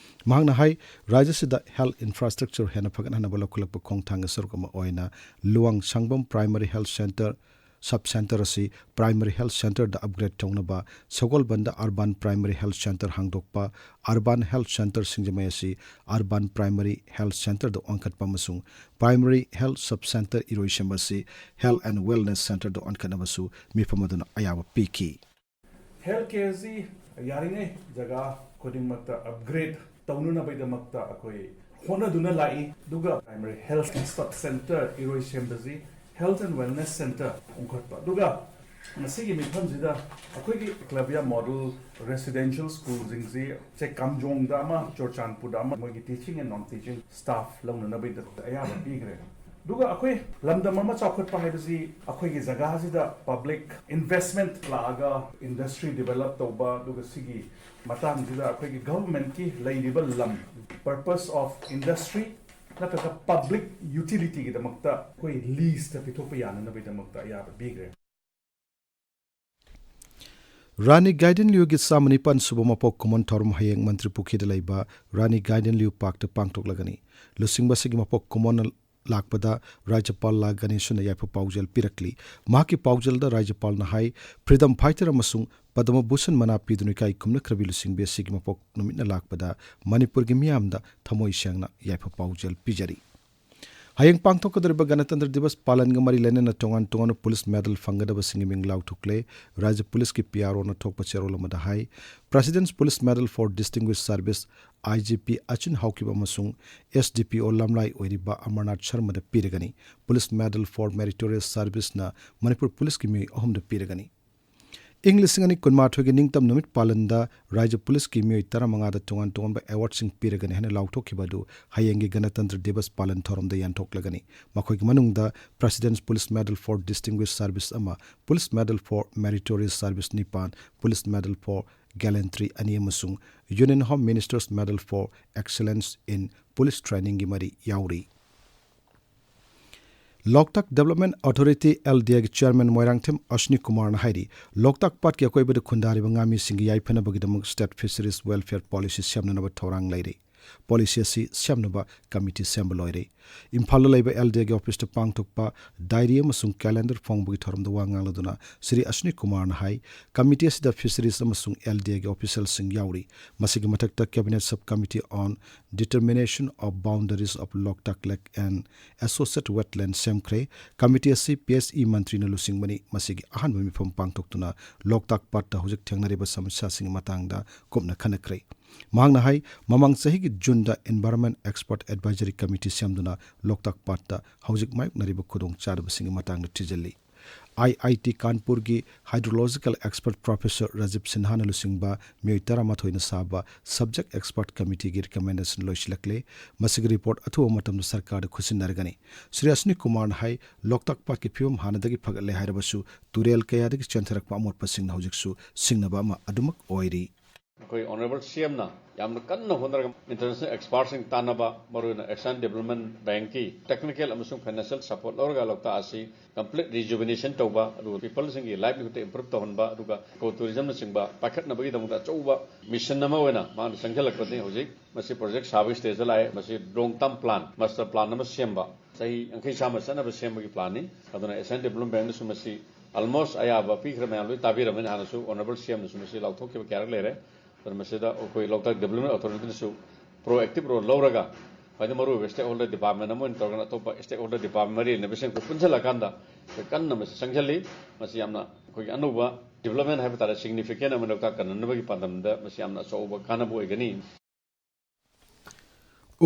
ꯃꯍꯥꯛꯅ ꯍꯥꯏ, ꯔꯥꯖ꯭ꯌꯁꯤꯗ ꯍꯦꯜꯊ ꯏꯟꯐ꯭ꯔꯥꯁ꯭ꯇ꯭ꯔꯛꯆꯔ ꯍꯦꯟꯅ ꯐꯒꯠꯍꯟꯅꯕ ꯂꯧꯈꯠꯂꯛꯄ ꯈꯣꯡꯊꯥꯡꯒꯤ ꯁꯔꯨꯛ ꯑꯃ ꯑꯣꯏꯅ ꯂꯨꯋꯥꯡ ꯁꯪꯕꯝ primary health centre, sub centre ꯑꯁꯤ ꯄ꯭ꯔꯥꯏꯃꯔꯤ ꯍꯦꯜꯊ ꯁꯦꯟꯇꯔꯗ ꯑꯞꯒ꯭ꯔꯦꯗ ꯇꯧꯅꯕ, ꯁꯒꯣꯜꯕꯟꯗ ꯑꯔꯕꯥꯟ ꯄ꯭ꯔꯥꯏꯃꯔꯤ ꯍꯦꯜꯊ ꯁꯦꯟꯇꯔ ꯍꯥꯡꯗꯣꯛꯄ, ꯑꯔꯕꯥꯟ ꯍꯦꯜꯊ ꯁꯦꯟꯇꯔ ꯁꯤꯡꯖꯃꯩ ꯑꯁꯤ ꯑꯔꯕꯥꯟ ꯄ꯭ꯔꯥꯏꯃꯔꯤ ꯍꯦꯜꯊ ꯁꯦꯟꯇꯔꯗ ꯑꯣꯟꯈꯠꯄ ꯑꯃꯁꯨꯡ ꯄ꯭ꯔꯥꯏꯃꯔꯤ ꯍꯦꯜꯊ ꯁꯕ ꯁꯦꯟꯇꯔ ꯏꯔꯣꯏꯁꯦꯝꯕ ꯑꯁꯤ ꯍꯦꯜꯊ ꯑꯦꯟꯗ ꯋꯦꯜꯅꯦꯁ ꯁꯦꯟꯇꯔꯗ ꯑꯣꯟꯈꯠꯅꯕꯁꯨ ꯃꯤꯐꯝ ꯑꯗꯨꯅ ꯑꯌꯥꯕ ꯄꯤꯈꯤ꯫ ꯍꯦꯜꯊ ꯀꯦꯌꯔꯁꯤ ꯌꯥꯔꯤꯉꯩ ꯖꯒꯥ ꯈꯨꯗꯤꯡꯃꯛꯇ ꯑꯞꯒ꯭ꯔꯦꯗ ꯇꯧꯅꯅꯕꯒꯤꯗꯃꯛꯇ ꯑꯩꯈꯣꯏ ꯍꯣꯠꯅꯗꯨꯅ ꯂꯥꯛꯏ꯫ ꯑꯗꯨꯒ primary health sub center ꯏꯔꯣꯏꯁꯦꯝꯕꯁꯤ health and wellness center ꯄꯨꯡꯈꯠꯄ, ꯑꯗꯨꯒ ꯉꯁꯤꯒꯤ ꯃꯤꯐꯝꯁꯤꯗ ꯑꯩꯈꯣꯏꯒꯤ ꯑꯦꯀꯂꯕ꯭ꯌ ꯃꯣꯗꯦꯜ ꯔꯦꯁꯤꯗꯦꯟꯁꯤꯌꯦꯜ ꯁ꯭ꯀꯨꯜꯁꯤꯡꯁꯤ ꯁꯦ ꯀꯥꯝꯖꯣꯡꯗ ꯑꯃ, ꯆꯨꯔꯆꯥꯟꯄꯨꯔꯗ ꯑꯃ, ꯃꯣꯏꯒꯤ teaching and non teaching staff ꯂꯧꯅꯅꯕꯒꯤꯗꯃꯛꯇ ꯑꯌꯥꯕ ꯄꯤꯈ꯭ꯔꯦ꯫ ꯑꯗꯨꯒ ꯑꯩꯈꯣꯏ ꯂꯝꯗꯝ ꯑꯃ ꯆꯥꯎꯈꯠꯄ ꯍꯥꯏꯕꯁꯤ ꯑꯩꯈꯣꯏꯒꯤ ꯖꯒꯥꯁꯤꯗ public investment ꯂꯥꯛꯑꯒ industry develop ꯇꯧꯕ, ꯑꯗꯨꯒ ꯁꯤꯒꯤ ꯃꯇꯥꯡꯁꯤꯗ ꯑꯩꯈꯣꯏꯒꯤ governmentꯀꯤ ꯂꯩꯔꯤꯕ ꯂꯝ, purpose of industry ꯅꯠꯇ꯭ꯔꯒ public utilityꯒꯤꯗꯃꯛꯇ ꯑꯩꯈꯣꯏ leaseꯇ ꯄꯤꯊꯣꯛꯄ ꯌꯥꯅꯅꯕꯒꯤꯗꯃꯛꯇ ꯑꯌꯥꯕ ꯄꯤꯈ꯭ꯔꯦ꯫ ꯔꯥꯅꯤ ꯒꯥꯏꯗꯦꯟꯂꯤꯎꯒꯤ ꯆꯥꯝꯃ ꯅꯤꯄꯥꯟ ꯁꯨꯕ ꯃꯄꯣꯛ ꯀꯨꯝꯑꯣꯟ ꯊꯧꯔꯝ ꯍꯌꯦꯡ ꯃꯟꯇ꯭ꯔꯤ ꯄꯨꯈ꯭ꯔꯤꯗ ꯂꯩꯕ ꯔꯥꯅꯤ ꯒꯥꯏꯗꯦꯟꯂꯤꯎ ꯄꯥꯔꯛꯇ ꯄꯥꯡꯊꯣꯛꯂꯒꯅꯤ꯫ ꯂꯨꯆꯤꯡꯕ ꯑꯁꯤꯒꯤ ꯃꯄꯣꯛ ꯀꯨꯝꯑꯣꯟꯅ ꯂꯥꯛꯄꯗ ꯔꯥꯖ꯭ꯌꯄꯥꯜ ꯂꯥ ꯒꯅꯦꯁꯟꯅ ꯌꯥꯏꯐ ꯄꯥꯎꯖꯦꯜ ꯄꯤꯔꯛꯂꯤ꯫ ꯃꯍꯥꯛꯀꯤ ꯄꯥꯎꯖꯦꯜꯗ ꯔꯥꯖ꯭ꯌꯄꯥꯜꯅ ꯍꯥꯏ, freedom fighter ꯑꯃꯁꯨꯡ ꯄꯗꯃ ꯚꯨꯁꯟ ꯃꯅꯥ ꯄꯤꯗꯨꯅ ꯏꯀꯥꯏ ꯈꯨꯝꯅꯈ꯭ꯔꯕꯤ ꯂꯨꯆꯤꯡꯕꯤ ꯑꯁꯤꯒꯤ ꯃꯄꯣꯛ ꯅꯨꯃꯤꯠꯅ ꯂꯥꯛꯄꯗ ꯃꯅꯤꯄꯨꯔꯒꯤ ꯃꯤꯌꯥꯝꯗ ꯊꯃꯣꯏ ꯁꯦꯡꯅ ꯌꯥꯏꯐ ꯄꯥꯎꯖꯦꯜ ꯄꯤꯖꯔꯤ꯫ ꯍꯌꯦꯡ ꯄꯥꯡꯊꯣꯛꯀꯗꯧꯔꯤꯕ ꯒꯅꯇꯟꯇ꯭ꯔ ꯗꯤꯕꯁ ꯄꯥꯂꯟꯒ ꯃꯔꯤ ꯂꯩꯅꯅ ꯇꯣꯉꯥꯟ ꯇꯣꯉꯥꯟꯕ ꯄꯨꯂꯤꯁ ꯃꯦꯗꯜ ꯐꯪꯒꯗꯕꯁꯤꯡꯒꯤ ꯃꯤꯡ ꯂꯥꯎꯊꯣꯛꯂꯦ꯫ ꯔꯥꯖ꯭ꯌ ꯄꯨꯂꯤꯁꯀꯤ ꯄꯤ ꯑꯥꯔ ꯑꯣꯅ ꯊꯣꯛꯄ ꯆꯦꯔꯣꯜ ꯑꯃꯗ ꯍꯥꯏ, President's Police Medal for Distinguished Service, I G P Achin Haokip ꯑꯃꯁꯨꯡ ꯑꯦꯁ ꯗꯤ ꯄꯤ ꯑꯣ ꯂꯝꯂꯥꯏ ꯑꯣꯏꯔꯤꯕ Amarnath ꯁꯔꯃꯗ ꯄꯤꯔꯒꯅꯤ꯫ Police Medal for Meritorious Serviceꯅ Manipur ꯄꯨꯂꯤꯁꯀꯤ ꯃꯤꯑꯣꯏ ꯑꯍꯨꯝꯗ ꯄꯤꯔꯒꯅꯤ꯫ ꯏꯪ ꯂꯤꯁꯤꯡ ꯑꯅꯤ ꯀꯨꯟꯃꯥꯊꯣꯏꯒꯤ ꯅꯤꯡꯇꯝ ꯅꯨꯃꯤꯠ ꯄꯥꯂꯟꯗ ꯔꯥꯖ꯭ꯌ ꯄꯨꯂꯤꯁꯀꯤ ꯃꯤꯑꯣꯏ ꯇꯔꯥꯃꯉꯥꯗ ꯇꯣꯉꯥꯟ ꯇꯣꯉꯥꯟꯕ ꯑꯦꯋꯥꯔꯗꯁꯤꯡ ꯄꯤꯔꯒꯅꯤ ꯍꯥꯏꯅ ꯂꯥꯎꯊꯣꯛꯈꯤꯕ ꯑꯗꯨ ꯍꯌꯦꯡꯒꯤ ꯒꯅꯇꯟꯇ꯭ꯔ ꯗꯤꯕꯁ ꯄꯥꯂꯟ ꯊꯧꯔꯝꯗ ꯌꯥꯟꯊꯣꯛꯂꯒꯅꯤ꯫ ꯃꯈꯣꯏꯒꯤ ꯃꯅꯨꯡꯗ President's Police Medal for Distinguished Service ꯑꯃ, Police Medal for Meritorious Service ꯅꯤꯄꯥꯟ, Police Medal for Gallantry ꯑꯅꯤ ꯑꯃꯁꯨꯡ Union Home Minister's Medal for Excellence in Police Trainingꯒꯤ ꯃꯔꯤ ꯌꯥꯎꯔꯤ꯫ ꯂꯣꯛꯇꯥꯛ Development Authority, ꯑꯦꯜ ꯗꯤ ꯑꯦꯒꯤ chairman ꯃꯣꯏꯔꯥꯡꯊꯦꯝ ꯑꯁ꯭ꯅꯤ ꯀꯨꯃꯥꯔꯅ ꯍꯥꯏꯔꯤ, ꯂꯣꯛꯇꯥꯛ ꯄꯥꯠꯀꯤ ꯑꯀꯣꯏꯕꯗ ꯈꯨꯟꯗꯥꯔꯤꯕ ꯉꯥꯃꯤꯁꯤꯡꯒꯤ ꯌꯥꯏꯐꯅꯕꯒꯤꯗꯃꯛ state fisheries welfare policy ꯁꯦꯝꯅꯅꯕ ꯊꯧꯔꯥꯡ ꯂꯩꯔꯤ꯫ Policy ꯑꯁꯤ ꯁꯦꯝꯅꯕ committee ꯁꯦꯝꯕ ꯂꯣꯏꯔꯦ꯫ ꯏꯝꯐꯥꯜꯗ ꯂꯩꯕ ꯑꯦꯜ ꯗꯤ ꯑꯦꯒꯤ officeꯇ ꯄꯥꯡꯊꯣꯛꯄ diary ꯑꯃꯁꯨꯡ calendar ꯐꯣꯡꯕꯒꯤ ꯊꯧꯔꯝꯗ ꯋꯥ ꯉꯥꯡꯂꯗꯨꯅ ꯁ꯭ꯔꯤ ꯑꯁ꯭ꯅꯤ ꯀꯨꯃꯥꯔꯅ ꯍꯥꯏ, committee ꯑꯁꯤꯗ fisheries ꯑꯃꯁꯨꯡ ꯑꯦꯜ ꯗꯤ ꯑꯦꯒꯤ officialꯁꯤꯡ ꯌꯥꯎꯔꯤ꯫ ꯃꯁꯤꯒꯤ ꯃꯊꯛꯇ Cabinet Sub Committee on Determination of Boundaries of Loktak Lake and Associated Wetland ꯁꯦꯝꯈ꯭ꯔꯦ꯫ Committee ꯑꯁꯤ ꯄꯤ ꯑꯦꯁ ꯏ ꯃꯟꯇ꯭ꯔꯤꯅ ꯂꯨꯆꯤꯡꯕꯅꯤ꯫ ꯃꯁꯤꯒꯤ ꯑꯍꯥꯟꯕ ꯃꯤꯐꯝ ꯄꯥꯡꯊꯣꯛꯇꯨꯅ ꯂꯣꯛꯇꯥꯛ ꯄꯥꯠꯇ ꯍꯧꯖꯤꯛ ꯊꯦꯡꯅꯔꯤꯕ ꯁꯃꯁ꯭ꯌꯥꯁꯤꯡꯒꯤ ꯃꯇꯥꯡꯗ ꯀꯨꯞꯅ ꯈꯟꯅꯈ꯭ꯔꯦ꯫ ꯃꯍꯥꯛꯅ ꯍꯥꯏ, ꯃꯃꯥꯡ ꯆꯍꯤꯒꯤ ꯖꯨꯟꯗ Environment Expert Advisory Committee ꯁꯦꯝꯗꯨꯅ ꯂꯣꯛꯇꯥꯛ ꯄꯥꯠꯇ ꯍꯧꯖꯤꯛ ꯃꯥꯌꯣꯛꯅꯔꯤꯕ ꯈꯨꯗꯣꯡꯆꯥꯗꯕꯁꯤꯡꯒꯤ ꯃꯇꯥꯡꯗ ꯊꯤꯖꯤꯜꯂꯤ꯫ ꯑꯥꯏ ꯑꯥꯏ T ꯀꯥꯟꯄꯨꯔꯒꯤ hydrological expert Professor Rajiv ꯁꯤꯟꯍꯥꯅ ꯂꯨꯆꯤꯡꯕ ꯃꯤꯑꯣꯏ ꯇꯔꯥꯃꯥꯊꯣꯏꯅ ꯁꯥꯕ Subject Expert Committeeꯒꯤ recommendation ꯂꯣꯏꯁꯤꯜꯂꯛꯂꯦ꯫ ꯃꯁꯤꯒꯤ report ꯑꯊꯨꯕ ꯃꯇꯝꯗ ꯁꯔꯀꯥꯔꯗ ꯈꯨꯠꯁꯤꯟꯅꯔꯒꯅꯤ꯫ ꯁ꯭ꯔꯤ ꯑꯁ꯭ꯋꯤꯅꯤ ꯀꯨꯃꯥꯔꯅ ꯍꯥꯏ, ꯂꯣꯛꯇꯥꯛ ꯄꯥꯠꯀꯤ ꯐꯤꯕꯝ ꯍꯥꯟꯅꯗꯒꯤ ꯐꯒꯠꯂꯦ ꯍꯥꯏꯔꯕꯁꯨ ꯇꯨꯔꯦꯜ ꯀꯌꯥꯗꯒꯤ ꯆꯦꯟꯊꯔꯛꯄ ꯑꯃꯣꯠꯄꯁꯤꯡꯅ ꯍꯧꯖꯤꯛꯁꯨ ꯁꯤꯡꯅꯕ ꯑꯃ ꯑꯗꯨꯃꯛ ꯑꯣꯏꯔꯤ꯫ ꯑꯩꯈꯣꯏ Honourable C M ꯅ ꯌꯥꯝꯅ ꯀꯟꯅ ꯍꯣꯠꯅꯔꯒ international expertꯁꯤꯡ ꯇꯥꯟꯅꯕ, ꯃꯔꯨꯑꯣꯏꯅ Asian Development Bankꯀꯤ technical ꯑꯃꯁꯨꯡ financial support ꯂꯧꯔꯒ ꯂꯣꯛꯇꯥꯛ ꯑꯁꯤ complete rejuvenation ꯇꯧꯕ, ꯑꯗꯨꯒ peopleꯁꯤꯡꯒꯤ livelihoodꯇ improve ꯇꯧꯍꯟꯕ, ꯑꯗꯨꯒ eco tourismꯅꯆꯤꯡꯕ ꯄꯥꯏꯈꯠꯅꯕꯒꯤꯗꯃꯛꯇ ꯑꯆꯧꯕ mission ꯑꯃ ꯑꯣꯏꯅ ꯃꯥꯅ ꯆꯪꯁꯤꯜꯂꯛꯄꯅꯤ꯫ ꯍꯧꯖꯤꯛ ꯃꯁꯤ project ꯁꯥꯕꯒꯤ stageꯇ ꯂꯥꯛꯑꯦ꯫ ꯃꯁꯤ long term plan, master plan ꯑꯃ ꯁꯦꯝꯕ, ꯆꯍꯤ ꯌꯥꯡꯈꯩ ꯆꯥꯝꯃ ꯆꯠꯅꯕ ꯁꯦꯝꯕꯒꯤ planꯅꯤ꯫ ꯑꯗꯨꯅ Asian Development Bankꯅꯁꯨ ꯃꯁꯤ almost ꯑꯌꯥꯕ ꯄꯤꯈ꯭ꯔ ꯃꯌꯥꯝ ꯂꯣꯏ ꯇꯥꯕꯤꯔꯝꯃꯅꯤ꯫ ꯍꯥꯟꯅꯁꯨ Honourable C M ꯅꯁꯨ ꯃꯁꯤ ꯂꯥꯎꯊꯣꯛꯈꯤꯕ ꯀꯌꯥꯔꯛ ꯂꯩꯔꯦ꯫ ꯑꯗꯨꯅ ꯃꯁꯤꯗ ꯑꯩꯈꯣꯏ ꯂꯣꯛꯇꯥꯛ Development Authorityꯅꯁꯨ proactive role ꯂꯧꯔꯒ, ꯈ꯭ꯋꯥꯏꯗꯒꯤ ꯃꯔꯨꯑꯣꯏꯕ stakeholder department ꯑꯃ ꯑꯣꯏꯅ ꯇꯧꯔꯒ ꯑꯇꯣꯞꯄ stakeholder department ꯃꯔꯤ ꯂꯩꯅꯕꯁꯤꯡ ꯑꯩꯈꯣꯏ ꯄꯨꯟꯁꯤꯜꯂꯀꯥꯟꯗ ꯑꯩꯈꯣꯏ ꯀꯟꯅ ꯃꯁꯤ ꯆꯪꯁꯤꯜꯂꯤ꯫ ꯃꯁꯤ ꯌꯥꯝꯅ ꯑꯩꯈꯣꯏꯒꯤ ꯑꯅꯧꯕ development ꯍꯥꯏꯕ ꯇꯥꯔꯦ, significant ꯑꯃ ꯂꯣꯛꯇꯥꯛ ꯀꯟꯅꯅꯕꯒꯤ ꯄꯥꯟꯗꯝꯗ ꯃꯁꯤ ꯌꯥꯝꯅ ꯑꯆꯧꯕ ꯀꯥꯟꯅꯕ ꯑꯣꯏꯒꯅꯤ꯫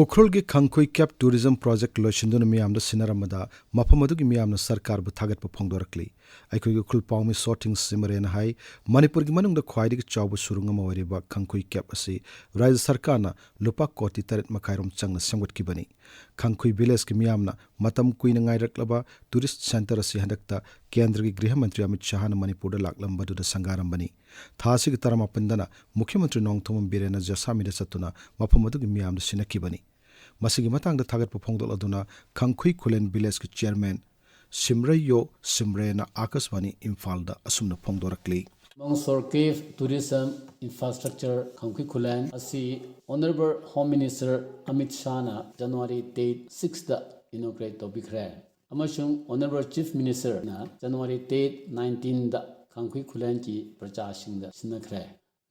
ꯎꯈ꯭ꯔꯨꯜꯒꯤ ꯈꯪꯈꯨꯏ ꯀꯦꯞ tourism project ꯂꯣꯏꯁꯤꯟꯗꯨꯅ ꯃꯤꯌꯥꯝꯗ ꯁꯤꯟꯅꯔꯝꯕꯗ ꯃꯐꯝ ꯑꯗꯨꯒꯤ ꯃꯤꯌꯥꯝꯅ ꯁꯔꯀꯥꯔꯕꯨ ꯊꯥꯒꯠꯄ ꯐꯣꯡꯗꯣꯔꯛꯂꯤ꯫ ꯑꯩꯈꯣꯏꯒꯤ ꯎꯈ꯭ꯔꯨꯜ ꯄꯥꯎꯃꯤ ꯁꯣꯊꯤꯡ ꯁꯤꯃꯔꯦꯅ ꯍꯥꯏ, ꯃꯅꯤꯄꯨꯔꯒꯤ ꯃꯅꯨꯡꯗ ꯈ꯭ꯋꯥꯏꯗꯒꯤ ꯆꯥꯎꯕ ꯁꯨꯔꯨꯡ ꯑꯃ ꯑꯣꯏꯔꯤꯕ ꯈꯪꯈꯨꯏ ꯀꯦꯞ ꯑꯁꯤ ꯔꯥꯖ꯭ꯌ ꯁꯔꯀꯥꯔꯅ ꯂꯨꯄꯥ ꯀꯣꯇꯤ ꯇꯔꯦꯠ ꯃꯈꯥꯏꯔꯣꯝ ꯆꯪꯅ ꯁꯦꯝꯒꯠꯈꯤꯕꯅꯤ꯫ ꯈꯪꯈꯨꯏ villageꯀꯤ ꯃꯤꯌꯥꯝꯅ ꯃꯇꯝ ꯀꯨꯏꯅ ꯉꯥꯏꯔꯛꯂꯕ tourist centre ꯑꯁꯤ ꯍꯟꯗꯛꯇ ꯀꯦꯟꯗ꯭ꯔꯒꯤ ꯒ꯭ꯔꯤꯍ ꯃꯟꯇ꯭ꯔꯤ ꯑꯃꯤꯠ ꯁꯍꯥꯅ ꯃꯅꯤꯄꯨꯔꯗ ꯂꯥꯛꯂꯝꯕꯗꯨꯗ ꯁꯪꯒꯥꯔꯝꯕꯅꯤ꯫ ꯊꯥ ꯑꯁꯤꯒꯤ ꯇꯔꯥꯃꯥꯄꯟꯗꯅ ꯃꯨꯈ꯭ꯌ ꯃꯟꯇ꯭ꯔꯤ ꯅꯣꯡꯊꯣꯝꯕꯝ ꯕꯤꯔꯦꯟꯅ ꯖꯁꯥꯃꯤꯗ ꯆꯠꯇꯨꯅ ꯃꯐꯝ ꯑꯗꯨꯒꯤ ꯃꯤꯌꯥꯝꯗ ꯁꯤꯟꯅꯈꯤꯕꯅꯤ꯫ ꯃꯁꯤꯒꯤ ꯃꯇꯥꯡꯗ ꯊꯥꯒꯠꯄ ꯐꯣꯡꯗꯣꯛꯂꯗꯨꯅ ꯈꯪꯈꯨꯏ ꯈꯨꯂꯦꯟ villageꯀꯤ chairman ꯁꯤꯝꯔꯩꯌꯣ ꯁꯤꯝꯔꯦꯅ ꯑꯥꯀꯥꯁꯕꯥꯅꯤ ꯏꯝꯐꯥꯜꯗ ꯑꯁꯨꯝꯅ ꯐꯣꯡꯗꯣꯔꯛꯂꯤ꯫ Longshore Cave Tourism Infrastructure ꯈꯪꯈꯨꯏ ꯈꯨꯂꯦꯟ ꯑꯁꯤ Honourable Home Minister Amit ꯁꯥꯍꯅ January date sixꯇ inaugurate ꯇꯧꯕꯤꯈ꯭ꯔꯦ, ꯑꯃꯁꯨꯡ Honourable Chief Ministerꯅ January date nineteenꯗ ꯈꯪꯈꯨꯏ ꯈꯨꯂꯦꯟꯒꯤ ꯄ꯭ꯔꯖꯥꯁꯤꯡꯗ ꯁꯤꯟꯅꯈ꯭ꯔꯦ꯫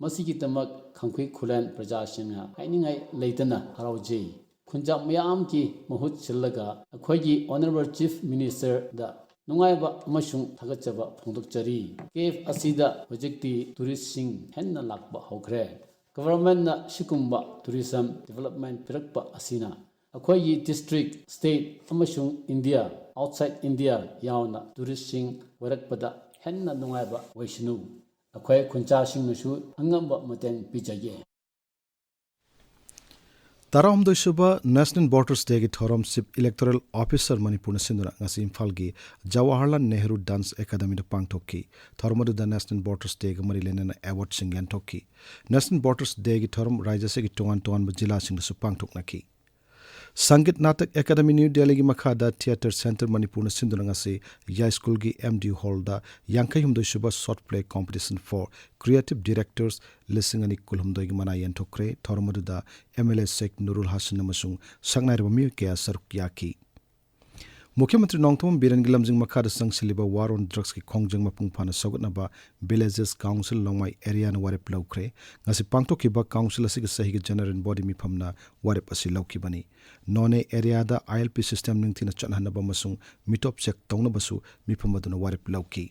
ꯃꯁꯤꯒꯤꯗꯃꯛ ꯈꯪꯈꯨꯏ ꯈꯨꯂꯦꯟ ꯄ꯭ꯔꯖꯥꯁꯤꯡꯅ ꯍꯥꯏꯅꯤꯡꯉꯥꯏ ꯂꯩꯇꯅ ꯍꯔꯥꯎꯖꯩ꯫ ꯈꯨꯟꯖꯥ ꯃꯌꯥꯝꯒꯤ ꯃꯍꯨꯠ ꯁꯤꯜꯂꯒ ꯑꯩꯈꯣꯏꯒꯤ Honourable Chief Ministerꯗ ꯅꯨꯡꯉꯥꯏꯕ ꯑꯃꯁꯨꯡ ꯊꯥꯒꯠꯆꯕ ꯐꯣꯡꯗꯣꯛꯆꯔꯤ꯫ Cave ꯑꯁꯤꯗ ꯍꯧꯖꯤꯛꯇꯤ touristꯁꯤꯡ ꯍꯦꯟꯅ ꯂꯥꯛꯄ ꯍꯧꯈ꯭ꯔꯦ꯫ Governmentꯅ ꯁꯤꯒꯨꯝꯕ tourism development ꯄꯤꯔꯛꯄ ꯑꯁꯤꯅ ꯑꯩꯈꯣꯏꯒꯤ district, state ꯑꯃꯁꯨꯡ India, outside India ꯌꯥꯎꯅ touristꯁꯤꯡ ꯑꯣꯏꯔꯛꯄꯗ ꯍꯦꯟꯅ ꯅꯨꯡꯉꯥꯏꯕ ꯑꯣꯏꯁꯅꯨ꯫ ꯑꯩꯈꯣꯏ ꯈꯨꯟꯖꯥꯁꯤꯡꯅꯁꯨ ꯑꯉꯝꯕ ꯃꯇꯦꯡ ꯄꯤꯖꯒꯦ꯫ ꯇꯔꯥꯍꯨꯝꯗꯣꯏ ꯁꯨꯕ National Voters Dayꯒꯤ ꯊꯧꯔꯝ Chief Electoral Officer ꯃꯅꯤꯄꯨꯔꯅ ꯁꯤꯟꯗꯨꯅ ꯉꯁꯤ ꯏꯝꯐꯥꯜꯒꯤ ꯖꯋꯥꯍꯔꯂꯥꯜ ꯅꯦꯍꯔꯨ Dance Academyꯗ ꯄꯥꯡꯊꯣꯛꯈꯤ꯫ ꯊꯧꯔꯝ ꯑꯗꯨꯗ National Voters Dayꯒ ꯃꯔꯤ ꯂꯩꯅꯅ awardꯁꯤꯡ ꯌꯦꯟꯊꯣꯛꯈꯤ꯫ National Voters Dayꯒꯤ ꯊꯧꯔꯝ ꯔꯥꯖ꯭ꯌ ꯑꯁꯤꯒꯤ ꯇꯣꯉꯥꯟ ꯇꯣꯉꯥꯟꯕ ꯖꯤꯂꯥꯁꯤꯡꯗꯁꯨ ꯄꯥꯡꯊꯣꯛꯅꯈꯤ꯫ ꯁꯪꯒꯤꯠ ꯅꯥꯇꯛ ꯑꯦꯀꯥꯗꯃꯤ ꯅ꯭ꯌꯨ ꯗꯦꯜꯂꯤꯒꯤ ꯃꯈꯥꯗ Theatre Centre ꯃꯅꯤꯄꯨꯔꯅ ꯁꯤꯟꯗꯨꯅ ꯉꯁꯤ ꯌꯥꯏꯁ꯭ꯀꯨꯜꯒꯤ M D Hallꯗ ꯌꯥꯡꯈꯩ ꯍꯨꯝꯗꯣꯏ ꯁꯨꯕ Short Play Competition for Creative Directors ꯂꯤꯁꯤꯡ ꯑꯅꯤ ꯀꯨꯟꯍꯨꯝꯗꯣꯏꯒꯤ ꯃꯅꯥ ꯌꯦꯟꯊꯣꯛꯈ꯭ꯔꯦ꯫ ꯊꯧꯔꯝ ꯑꯗꯨꯗ M L A Sheikh Nurul Hassan ꯑꯃꯁꯨꯡ ꯁꯛꯅꯥꯏꯔꯕ ꯃꯤꯑꯣꯏ ꯀꯌꯥ ꯁꯔꯨꯛ ꯌꯥꯈꯤ꯫ ꯃꯨꯈ꯭ꯌ ꯃꯟꯇ꯭ꯔꯤ ꯅꯣꯡꯊꯣꯝꯕꯝ ꯕꯤꯔꯦꯟꯒꯤ ꯂꯝꯖꯤꯡ ꯃꯈꯥꯗ ꯆꯪꯁꯤꯜꯂꯤꯕ War on Drugsꯀꯤ ꯈꯣꯡꯖꯪ ꯃꯄꯨꯡ ꯐꯥꯅ ꯁꯧꯒꯠꯅꯕ Villages Council ꯂꯣꯡꯃꯥꯏ areaꯅ ꯋꯥꯔꯦꯞ ꯂꯧꯈ꯭ꯔꯦ꯫ ꯉꯁꯤ ꯄꯥꯡꯊꯣꯛꯈꯤꯕ council ꯑꯁꯤꯒꯤ ꯆꯍꯤꯒꯤ general body ꯃꯤꯐꯝꯅ ꯋꯥꯔꯦꯞ ꯑꯁꯤ ꯂꯧꯈꯤꯕꯅꯤ꯫ ꯅꯣꯅꯦ areaꯗ I L P system ꯅꯤꯡꯊꯤꯅ ꯆꯠꯅꯍꯟꯅꯕ ꯑꯃꯁꯨꯡ ꯃꯤꯇꯣꯞ check ꯇꯧꯅꯕꯁꯨ ꯃꯤꯐꯝ ꯑꯗꯨꯅ ꯋꯥꯔꯦꯞ ꯂꯧꯈꯤ꯫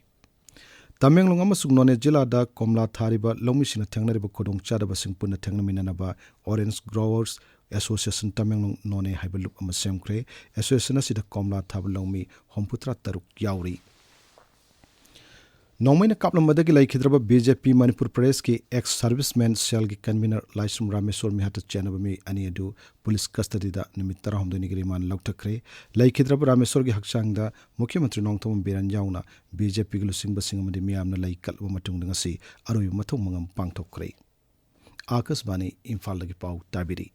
ꯇꯃꯦꯡꯂꯣꯡ ꯑꯃꯁꯨꯡ ꯅꯣꯅꯦ ꯖꯤꯂꯥꯗ ꯀꯣꯝꯂꯥ ꯊꯥꯔꯤꯕ ꯂꯧꯃꯤꯁꯤꯡꯅ ꯊꯦꯡꯅꯔꯤꯕ ꯈꯨꯗꯣꯡꯆꯥꯗꯕꯁꯤꯡ ꯄꯨꯟꯅ ꯊꯦꯡꯅꯃꯤꯟꯅꯅꯕ Orange Growers Association ꯇꯃꯦꯡꯂꯣꯡ ꯅꯣꯅꯦ ꯍꯥꯏꯕ ꯂꯨꯞ ꯑꯃ ꯁꯦꯝꯈ꯭ꯔꯦ꯫ Association ꯑꯁꯤꯗ ꯀꯣꯝꯂꯥ ꯊꯥꯕ ꯂꯧꯃꯤ ꯍꯨꯝꯐꯨꯇꯔꯥ ꯇꯔꯨꯛ ꯌꯥꯎꯔꯤ꯫ ꯅꯣꯡꯃꯩꯅ ꯀꯥꯞꯂꯝꯕꯗꯒꯤ ꯂꯩꯈꯤꯗ꯭ꯔꯕ B J P ꯃꯅꯤꯄꯨꯔ ꯄ꯭ꯔꯗꯦꯁꯀꯤ ex serviceman cellꯒꯤ convener ꯂꯥꯏꯁ꯭ꯔꯝ ꯔꯥꯃꯦꯁꯣꯔ ꯃꯤꯍꯥꯠꯇ ꯆꯦꯟꯅꯕ ꯃꯤꯑꯣꯏ ꯑꯅꯤ ꯑꯗꯨ ꯄꯨꯂꯤꯁ custody ꯗ ꯅꯨꯃꯤꯠ ꯇꯔꯥꯍꯨꯝꯗꯣꯏꯅꯤꯒꯤ remand ꯂꯧꯊꯈ꯭ꯔꯦ꯫ ꯂꯩꯈꯤꯗ꯭ꯔꯕ ꯔꯥꯃꯦꯁꯣꯔꯒꯤ ꯍꯛꯆꯥꯡꯗ ꯃꯨꯈ꯭ꯌ ꯃꯟꯇ꯭ꯔꯤ ꯅꯣꯡꯊꯣꯝꯕꯝ ꯕꯤꯔꯦꯟ ꯌꯥꯎꯅ B J P ꯒꯤ ꯂꯨꯆꯤꯡꯕꯁꯤꯡ ꯑꯃꯗꯤ ꯃꯤꯌꯥꯝꯅ ꯂꯩ ꯀꯠꯂꯕ ꯃꯇꯨꯡꯗ ꯉꯁꯤ ꯑꯔꯣꯏꯕ ꯃꯊꯧ ꯃꯉꯝ ꯄꯥꯡꯊꯣꯛꯈ꯭ꯔꯦ꯫ ꯑꯥꯀꯥꯁꯕꯥꯅꯤ ꯏꯝꯐꯥꯜꯗꯒꯤ ꯄꯥꯎ ꯇꯥꯕꯤꯔꯤ꯫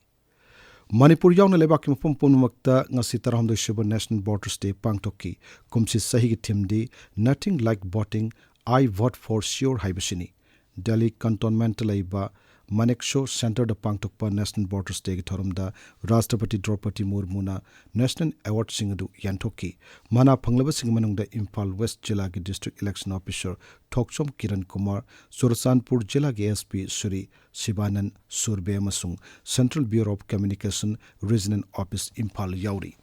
ꯃꯅꯤꯄꯨꯔ ꯌꯥꯎꯅ ꯂꯩꯕꯥꯛꯀꯤ ꯃꯐꯝ ꯄꯨꯝꯅꯃꯛꯇ ꯉꯁꯤ ꯇꯔꯥꯍꯨꯝꯗꯣꯏ ꯁꯨꯕ National Voters Day ꯄꯥꯡꯊꯣꯛꯈꯤ꯫ ꯀꯨꯝꯁꯤ ꯆꯍꯤꯒꯤ theme D Nothing Like Voting, I Vote for Sure ꯍꯥꯏꯕꯁꯤꯅꯤ꯫ ꯗꯦꯜꯂꯤ cantonment ꯇ ꯂꯩꯕ Manekshaw Centre ꯗ ꯄꯥꯡꯊꯣꯛꯄ National Voters Day ꯒꯤ ꯊꯧꯔꯝꯗ ꯔꯥꯁꯇ꯭ꯔꯄꯇꯤ ꯗ꯭ꯔꯧꯄꯗꯤ ꯃꯨꯔꯃꯨꯅ National Award ꯁꯤꯡ ꯑꯗꯨ ꯌꯦꯟꯊꯣꯛꯈꯤ꯫ ꯃꯅꯥ ꯐꯪꯂꯕꯁꯤꯡꯒꯤ ꯃꯅꯨꯡꯗ ꯏꯝꯐꯥꯜ West ꯖꯤꯂꯥꯒꯤ District Election Officer ꯊꯣꯛꯆꯣꯝ ꯀꯤꯔꯟ ꯀꯨꯃꯥꯔ, ꯆꯨꯔꯆꯥꯟꯄꯨꯔ ꯖꯤꯂꯥꯒꯤ S P ꯁ꯭ꯔꯤ ꯁꯤꯕꯥꯅꯟ ꯁꯨꯔꯕꯦ ꯑꯃꯁꯨꯡ Central Bureau of Communication Regional Office Imphal ꯌꯥꯎꯔꯤ꯫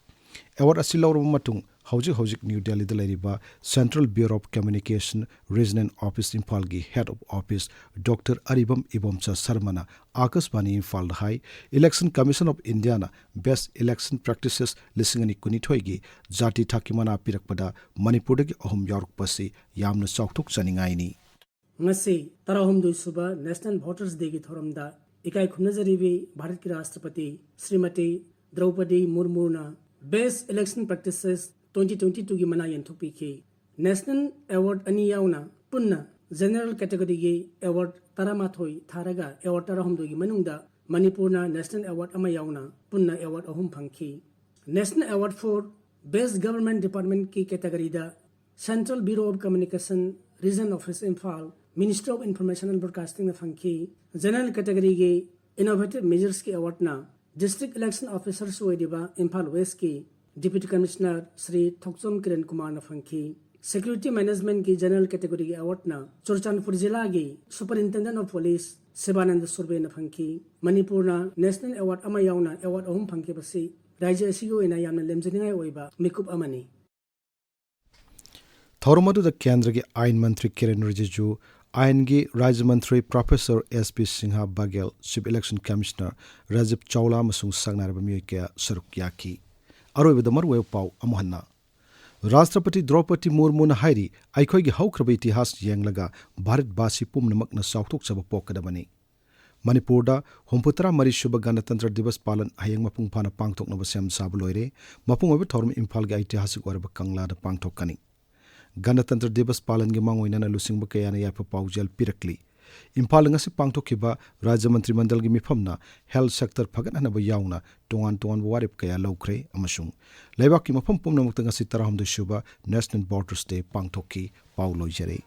ꯑꯦꯋꯥꯔꯗ ꯑꯁꯤ ꯂꯧꯔꯕ ꯃꯇꯨꯡ ꯍꯧꯖꯤꯛ ꯍꯧꯖꯤꯛ ꯅ꯭ꯌꯨ ꯗꯦꯜꯂꯤꯗ ꯂꯩꯔꯤꯕ Central Bureau of Communication Regional Office ꯏꯝꯐꯥꯜꯒꯤ Head of Office ꯗꯣꯛꯇꯔ ꯑꯔꯤꯕꯝ ꯏꯕꯣꯝꯆ ꯁꯔꯃꯅ ꯑꯥꯀꯥꯁꯕꯥꯅꯤ ꯏꯝꯐꯥꯜꯗ ꯍꯥꯏ, Election Commission of Indiaꯅ Best Election Practices ꯂꯤꯁꯤꯡ ꯑꯅꯤ ꯀꯨꯟꯅꯤꯊꯣꯏꯒꯤ ꯖꯥꯇꯤ ꯊꯥꯛꯀꯤ ꯃꯅꯥ ꯄꯤꯔꯛꯄꯗ ꯃꯅꯤꯄꯨꯔꯗꯒꯤ ꯑꯍꯨꯝ ꯌꯥꯎꯔꯛꯄ ꯑꯁꯤ ꯌꯥꯝꯅ ꯆꯥꯎꯊꯣꯛꯆꯅꯤꯡꯉꯥꯏꯅꯤ꯫ ꯉꯁꯤ ꯇꯔꯥꯍꯨꯝꯗꯣꯏ ꯁꯨꯕ National Voters Dayꯒꯤ ꯊꯧꯔꯝꯗ ꯏꯀꯥꯏ ꯈꯨꯝꯅꯖꯔꯤꯕꯤ ꯚꯥꯔꯠꯀꯤ ꯔꯥꯁꯇ꯭ꯔꯄꯇꯤ Shrimati ꯗ꯭ꯔꯧꯄꯗꯤ ꯃꯨꯔꯃꯨꯅ Best Election Practices twenty twenty twoꯒꯤ ꯃꯅꯥ ꯌꯦꯟꯊꯣꯛꯄꯤꯈꯤ꯫ National Award ꯑꯅꯤ ꯌꯥꯎꯅ ꯄꯨꯟꯅ General Categoryꯒꯤ Award ꯇꯔꯥꯃꯥꯊꯣꯏ ꯊꯥꯔꯒ Award ꯇꯔꯥꯍꯨꯝꯗꯣꯏꯒꯤ ꯃꯅꯨꯡꯗ ꯃꯅꯤꯄꯨꯔꯅ National Award ꯑꯃ ꯌꯥꯎꯅ ꯄꯨꯟꯅ Award ꯑꯍꯨꯝ ꯐꯪꯈꯤ꯫ National Award for Best Government Departmentꯀꯤ categoryꯗ Central Bureau of Communication, Regional Office Imphal, Ministry of Information and Broadcastingꯅ ꯐꯪꯈꯤ꯫ General Categoryꯒꯤ Innovative Measuresꯀꯤ Awardꯅ District Election Officers ꯑꯣꯏꯔꯤꯕ ꯏꯝꯐꯥꯜ Westꯀꯤ Deputy Commissioner ꯁ꯭ꯔꯤ ꯊꯣꯛꯆꯣꯝ ꯀꯤꯔꯟ ꯀꯨꯃꯥꯔꯅ ꯐꯪꯈꯤ꯫ Security Managementꯀꯤ General Categoryꯒꯤ Awardꯅ ꯆꯨꯔꯆꯥꯟꯄꯨꯔ ꯖꯤꯂꯥꯒꯤ Superintendent of Police ꯁꯤꯕꯥꯅꯟꯗ ꯁꯨꯔꯕꯦꯅ ꯐꯪꯈꯤ꯫ ꯃꯅꯤꯄꯨꯔꯅ National Award ꯑꯃ ꯌꯥꯎꯅ Award ꯑꯍꯨꯝ ꯐꯪꯈꯤꯕꯁꯤ ꯔꯥꯖ꯭ꯌ ꯑꯁꯤꯒꯤ ꯑꯣꯏꯅ ꯌꯥꯝꯅ ꯂꯦꯝꯖꯅꯤꯡꯉꯥꯏ ꯑꯣꯏꯕ ꯃꯤꯀꯨꯞ ꯑꯃꯅꯤ꯫ ꯊꯧꯔꯝ ꯑꯗꯨꯗ ꯀꯦꯟꯗ꯭ꯔꯒꯤ ꯑꯥꯏꯟ ꯃꯟꯇ꯭ꯔꯤ ꯀꯤꯔꯦꯟ ꯔꯤꯖꯤꯖꯨ, ꯑꯥꯏꯟꯒꯤ ꯔꯥꯖ꯭ꯌ ꯃꯟꯇ꯭ꯔꯤ professor S P Singh Baghel, Chief Election Commissioner Rajiv Chawla ꯑꯃꯁꯨꯡ ꯁꯛꯅꯥꯏꯔꯕ ꯃꯤꯑꯣꯏ ꯀꯌꯥ ꯁꯔꯨꯛ ꯌꯥꯈꯤ꯫ ꯑꯔꯣꯏꯕꯗ ꯃꯔꯨꯑꯣꯏꯕ ꯄꯥꯎ ꯑꯃꯨꯛ ꯍꯟꯅ꯫ ꯔꯥꯁꯇ꯭ꯔꯄꯇꯤ ꯗ꯭ꯔꯧꯄꯗꯤ ꯃꯨꯔꯃꯨꯅ ꯍꯥꯏꯔꯤ, ꯑꯩꯈꯣꯏꯒꯤ ꯍꯧꯈ꯭ꯔꯕ ꯏꯇꯤꯍꯥꯁ ꯌꯦꯡꯂꯒ ꯚꯥꯔꯠꯕꯥꯁꯤ ꯄꯨꯝꯅꯃꯛꯅ ꯆꯥꯎꯊꯣꯛꯆꯕ ꯄꯣꯛꯀꯗꯕꯅꯤ꯫ ꯃꯅꯤꯄꯨꯔꯗ ꯍꯨꯝꯐꯨꯇꯔꯥ ꯃꯔꯤ ꯁꯨꯕ ꯒꯅꯇꯟꯇ꯭ꯔ ꯗꯤꯕꯁ ꯄꯥꯂꯟ ꯍꯌꯦꯡ ꯃꯄꯨꯡ ꯐꯥꯅ ꯄꯥꯡꯊꯣꯛꯅꯕ ꯁꯦꯝ ꯁꯥꯕ ꯂꯣꯏꯔꯦ꯫ ꯃꯄꯨꯡ ꯑꯣꯏꯕ ꯊꯧꯔꯝ ꯏꯝꯐꯥꯜꯒꯤ ꯑꯩꯇꯤꯍꯥꯁꯤꯛ ꯑꯣꯏꯔꯕ ꯀꯪꯂꯥꯗ ꯄꯥꯡꯊꯣꯛꯀꯅꯤ꯫ ꯒꯅꯇꯟꯇ꯭ꯔ ꯗꯤꯕꯁ ꯄꯥꯂꯟꯒꯤ ꯃꯥꯡꯑꯣꯏꯅꯅ ꯂꯨꯆꯤꯡꯕ ꯀꯌꯥꯅ ꯌꯥꯏꯐ ꯄꯥꯎꯖꯦꯜ ꯄꯤꯔꯛꯂꯤ꯫ ꯏꯝꯐꯥꯜꯗ ꯉꯁꯤ ꯄꯥꯡꯊꯣꯛꯈꯤꯕ ꯔꯥꯖ꯭ꯌ ꯃꯟꯇ꯭ꯔꯤ ꯃꯟꯗꯜꯒꯤ ꯃꯤꯐꯝꯅ health sector ꯐꯒꯠꯍꯟꯅꯕ ꯌꯥꯎꯅ ꯇꯣꯉꯥꯟ ꯇꯣꯉꯥꯟꯕ ꯋꯥꯔꯦꯞ ꯀꯌꯥ ꯂꯧꯈ꯭ꯔꯦ ꯑꯃꯁꯨꯡ ꯂꯩꯕꯥꯛꯀꯤ ꯃꯐꯝ ꯄꯨꯝꯅꯃꯛꯇ ꯉꯁꯤ ꯇꯔꯥꯍꯨꯝꯗꯣꯏ ꯁꯨꯕ National Voters Day ꯄꯥꯡꯊꯣꯛꯈꯤ꯫ ꯄꯥꯎ ꯂꯣꯏꯖꯔꯦ꯫